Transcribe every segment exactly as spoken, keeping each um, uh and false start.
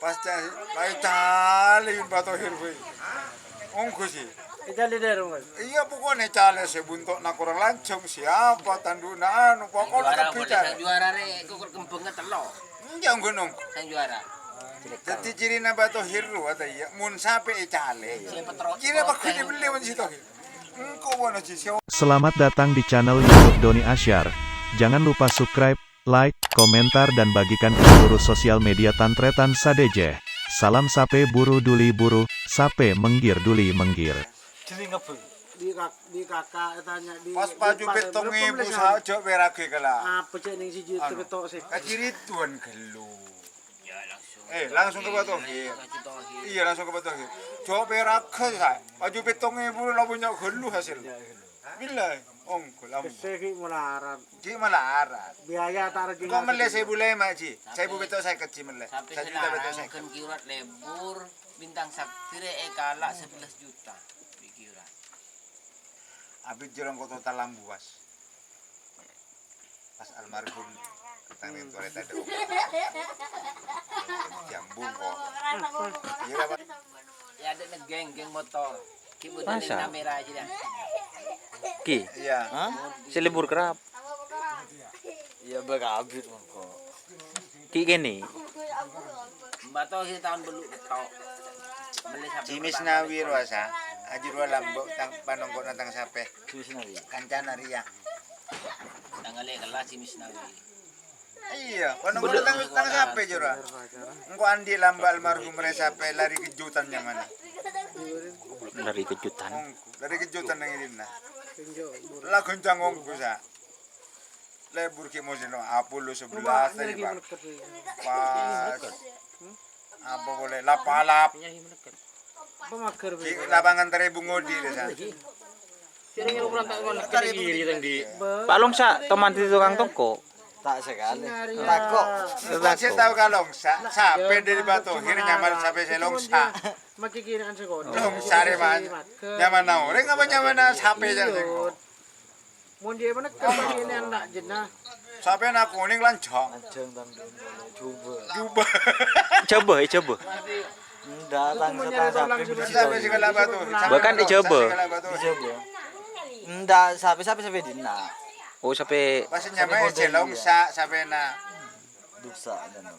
Pas ca-, pas ècalè Batohir, wè. Ongghu sih. Ècalè dârâ, Mas. Iyâ, pokokna ècalè sè bunto'na korang lanjhâng, siapa tandu'na anu, pokokna juara, kabbhi boleh. Ècalè. Sang juara rè, kok kembhângnga tello'. Enjâ', ongghu, ongghu. Sang juara. Dhâddhi cirina Batohir rowa ta' iyâ, mon sapè ècalè. Sè petro-, ciri petro-, pagghun èbellè mon sè Tohir. Engko' mon ajhi sè Selamat datang di channel YouTube Doni Asyar. Jangan lupa subscribe, like, komentar, dan bagikan ke seluruh sosial media Tan-Tretan sadhâjâ. Salam sapè buru duli buru, sapè menggir duli menggir. Jeneng apa? Di kak-, di kakak tanya di, pas di paju pa-, petong berapa ebu belas sa-, hari? Jhâ' pèraghi kala. Apa cè' neng siji anu, ketok sih? Kaji Ridwan ghâllu. Ya, langsung. Eh, langsung ke Batohir. Kaji Tohir. Iya, langsung ke Batohir. Jhâ' pèraghi, sa. Paju petong ebu la punya ghâllu hasil. Iya, iya. Bilâ, ongghu, lambu. Kesse ki melarat. Ki melarat. Biaya ta' rajin. Kok mellè saèbu lèma', Ji? Saèbu petto' sèket, Ji, mellè. Sapè sajuta petto' sèket. Salarang ghân kiurat lebur, bintang sakti rè èkala' sebelas juta. Di kiurat. Abit jero engko' total lambu, Bas. Pas almarhum, tang neng torè tadâ' omor. Jambung kok. Iya, Pak. Ya, ada neng geng, geng motor. Ki bener. Masa? Kamera aja dah. Ki? Iya. Hah? Sè lebur kerap. Iya, bâ' kabit mongko. Ki kènè. Bâto sè taon bâllu' ketto'. Mellè sapè. Jimis pertama nawi rowa sa. Ajur wa lambok tang panongko'na tang sapè. Jimis nawi. Kancana rèya. Tangghâlè kellas Jimis nawi. Iya, panongko'na tang, tang sapè, jur wa. Engko' andi' lamba' almarhum rè sapè lari kejutan nyamana. Lari kejutan. Ongghu, lari kejutan neng èrèna. La goncang ongghu sa. Lebur ki musim no, apolo sebelas tadi, Bang. Pas. Apa boleh lapalap. Ki lapangan Teribu Ngodi desa. Pak Longsa, teman di tukang toko. Tak sekali. Tako. Masih tahu ka Longsa, sapè dari Batohir nyamana sapè sè Longsa. Longsa rè, Man. Nyamana orèng apa nyamana sapè jâ' sèngko'? Mon dia mana kembali ini anak jenah. Sapèna konèng lanjhâng. Lanjhâng tandhâna jubâ. Jubâ. Jubâ, eh, jubâ. Enggak, tang-, tang sapè beli. Sapè sè kala bâto. Bahkan di jubâ. Di jubâ. Enggak, sapè, sapè, sapè dinna'. Oh, sapè. Pas nyamana Longsa sapèna. Duksa dan.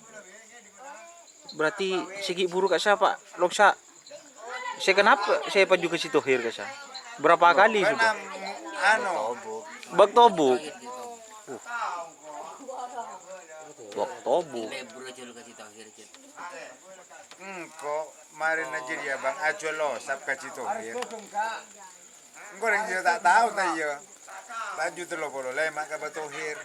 Berarti sè ghi' buru ka'issa', Pak Longsa. Sè kenapa sè paju ka si Tohir ka'issa'? Berapa kali sudah? Anu. Bâk tobuk. Uh. Bâk tobuk. Engko' marèna jârèya, Bang, ajhuwâl osap ka si Tohir. Engko' orèng jârèya ta' tao ta' iyâ. Paju tello polo lèma' ka Batohir.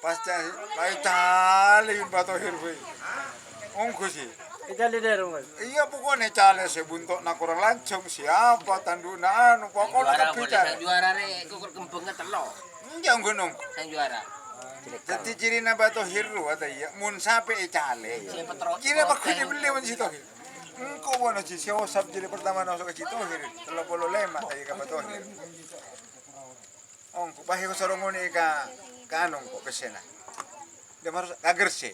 Pas ca-, pas ècalè Batohir, wè. Ongghu sih. Ècalè dârâ, Mas. Iyâ, pokokna ècalè sè bunto'na korang lanjhâng, siapa tandu'na anu, pokokna juara, kabbhi boleh. Sang juara rè, kok kembhângnga tello'. Enjâ', ongghu, ongghu. Sang juara. Dhâddhi cirina Batohir rowa ta' iyâ, mon sapè ècalè. Sè petro-, ciri pagghun èbellè mon si Tohir. Engko' mon ajhi sè osap jârèya pertama noso' ka si Tohir, tello polo lèma' ta' iyâ ka Batohir. Ongghu, pas èkosoro ngonè'è ka, ka anu, engko' pèssèna. Dia harus ka Gresik.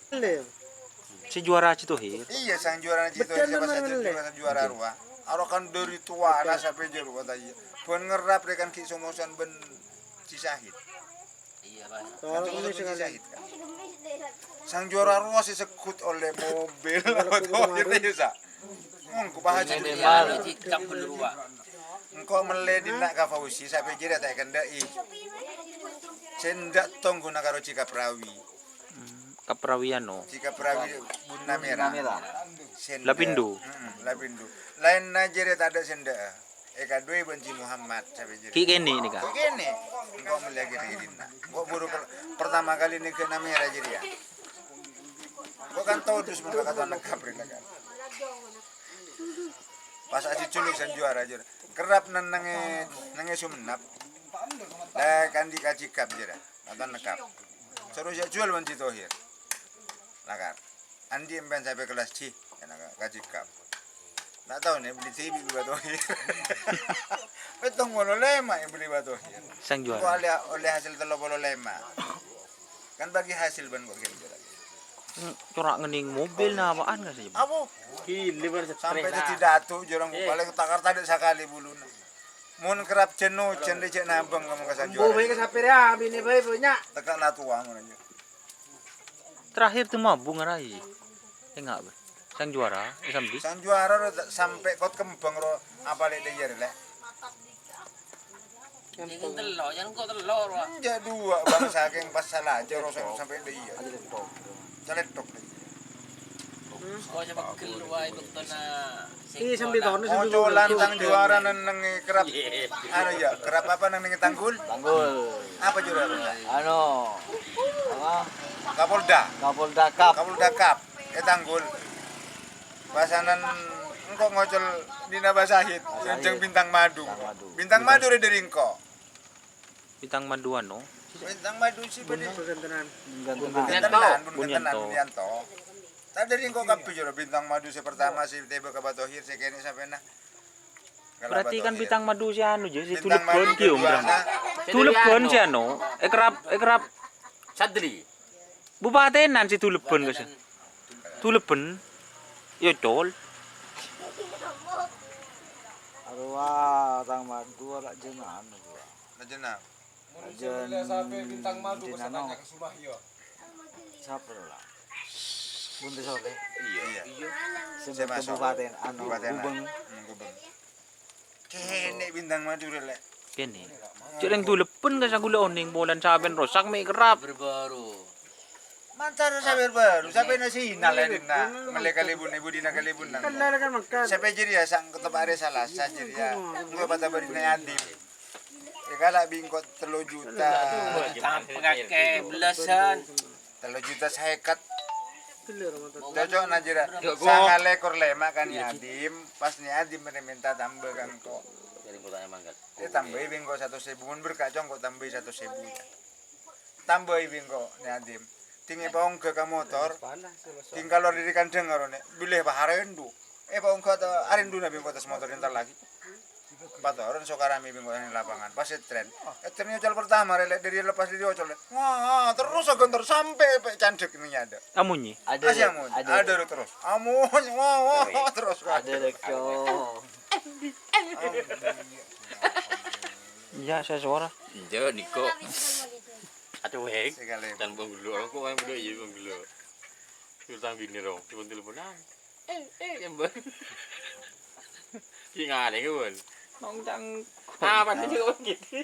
Sè juara si Tohir. Iyâ, sang juara si Tohir, betul, siapa saja juara, juara rowa. Arokan dari tuwana sapè jârèya ta' iyâ. Bân ngerrap rè kan ghi' so-mosowan bân si Syahid. Iya, Pak. Kan so-mosowan bân si Syahid, kan. Sang juara rowa sè segghut ollè mobil. Apa tuh, akhirnya ya, sa? Engko' Pak Haji. Iya, Pak. Engko' mellè dinna' ka Fauzi, sapè jârèya ta' èkendhâ'i. Sè endâ' tongghuna karo Cikaprawi. Hmm, Kaprawi anu. Cikaprawi Bunna Mera. Bunna Mera. Sè endâ'. Lapindo. Mm-mm, Lapindo. Laènna jârèya tadâ' sè endâ'â. Èkadhuwâi bân Ji Muhammad, sapè jârèya. Ki' kènè' nèka. Ki' kènè'. Engko' mellè ghi' dinna'. Engko' buru per-, pertama kali nèka Namera jârèya. Engko' kan todus mon ka Tuan Negap rèna kan. Pas ajhuwâl sang juara jârèya. Kerrap neng-, nengè, nengè Sumenep. Lah, kan di Kacikap jârèya. Ka Tuan Negap. Terros èjhuwâl bân Si Tohir. Lakar. Andi' empèyan sapè kellas C, èna ka, Kacikap. Ta' tao nè, bâli T V bi' Batohir. Pètong polo lèma' èbâli Batohir. Sang juara. Kok ollè, ollè hasil tello polo lèma'. Kan bagi hasil bân kok kira-kira. Cora' ngennèng mobil napa, An, ka sè. Apa? Gila, baru sampai stres, dâddhi nah. Datu, jorong. Eh. Paling takar tadâ' sakalè buluna. Mon kerap jenuh, jân rè jhâ' nambâng kamu ka Sanjuara. Embu bhâi ka sapè rè, abinè bhâi, Bu, nya. Teka' la towa ngono, ya. Terakhir tuh mabung arai. Enggak, Bu. Sang juara, eh, sambi. Sang juara ro ta-, sampai kot kembang ro apa lek dheya, Lek? Ini tello, yang kok tello, ro? Enjak dua, Bang, saking pas salah aja ro sampai dheya. Caletok. Kok coba keluar itu kena. Ih, sambil tahun. Mocolan sang juara neng, neng kerap. Iya. Anu ya, kerap apa neng, neng tanggul? Tanggul. Apa juara? Anu, apa? Kapolda. Kapolda Cup. Kapolda Cup. Eh, tanggul. Pasanan engko' ngocol dina Basahit, Basahit. Jeng Bintang Madu. Bintang Madu. Bintang Madu rè dâri engko'. Bintang Madu anu. Bintang Madu sih bâdâ. Bun Gantenan. Bun Gantenan, Bun Gantenan, Bunyanto. Bunyanto. Tadâ' dâri engko' kabbhi jârèya Bintang Madu sè pertama, sè tèbâ ka Batohir, sè kènè' sampèna. Berarti kan Bintang Madu sè anu jâ, sè Bintang Madu dulebbhân ki, Om Bram. Kedua, nah. Dulebbhân sè anu, ekrab, ekrab. Sadri. Bupatenan sè dulebbhân, guys. Dulebbhân. Ya, Col. Arowa, Tang Madu, la jenengan, gua. La jenengan. Mun Ajan sampai Bintang Madu, Dinano. Pas tanya ke Sumah, iya. Sapa la? Buntu sore. Iya. Iya. Sè masuk. Kabupaten, anu, Kabupaten, Gubeng. Hmm, Gubeng. Kènè' Bintang Madu rè, Lek. Kènè'. Cèrèng dulebbhân ka saghulâ onèng polana sampèyan rosak mè' kerrap. Berbaru. Mantar sampèyan baru, sampèyan sè inal ya, Dinna. Mele kalèbun, Ibu Dina kalèbun nang. Kenal kan mangkat. Sampè' jârèya sang ketep arè Salasa jârèya. Engko' patabâri' Nè Adim. Èkala' bi' engko' tello juta. Tampengake belasan. Tello juta saèket. Cocok na jârèya. Sanga lèkor lèma' kan Nè Adim. Pas Nè Adim mènta tambâ ka engko'. Ètambâi bi' engko' satos èbu. Mon berka' cong engko' tambâi satos èbu, ya. Tambâi bi' engko' Nè Adim. Ting èpaongghâ ka motor. Ting kalowar dâri kandhâng arona. Bilâ paharèn du. Èpaongghâ ta-, arèn du na bi' engko' attas motor entar lagi. Patoron Sokarami bi' engko' neng lapangan. Pas ètren. Ètren nyocol pertama, rè, Lek, dâri lepas dâri ocol, Lek. Wah, terros aghântor sampè' pè' candhek neng nyadâ. Amonye. Ada, Asli amonye. Ada. Ada terros. Amonye, wah, wah, terros. Ada, Lek, Cong. Iya, saya suara. Iya, niko. Aduh, weng. Sekali. Tan bang dulu, aku main dulu, iya, bang dulu. Sultan bini, Rong. Cuma teleponan. Eh, eh, ya, Mbak. Sing aneh, kan? Nong cang. Apa sih, kok gitu?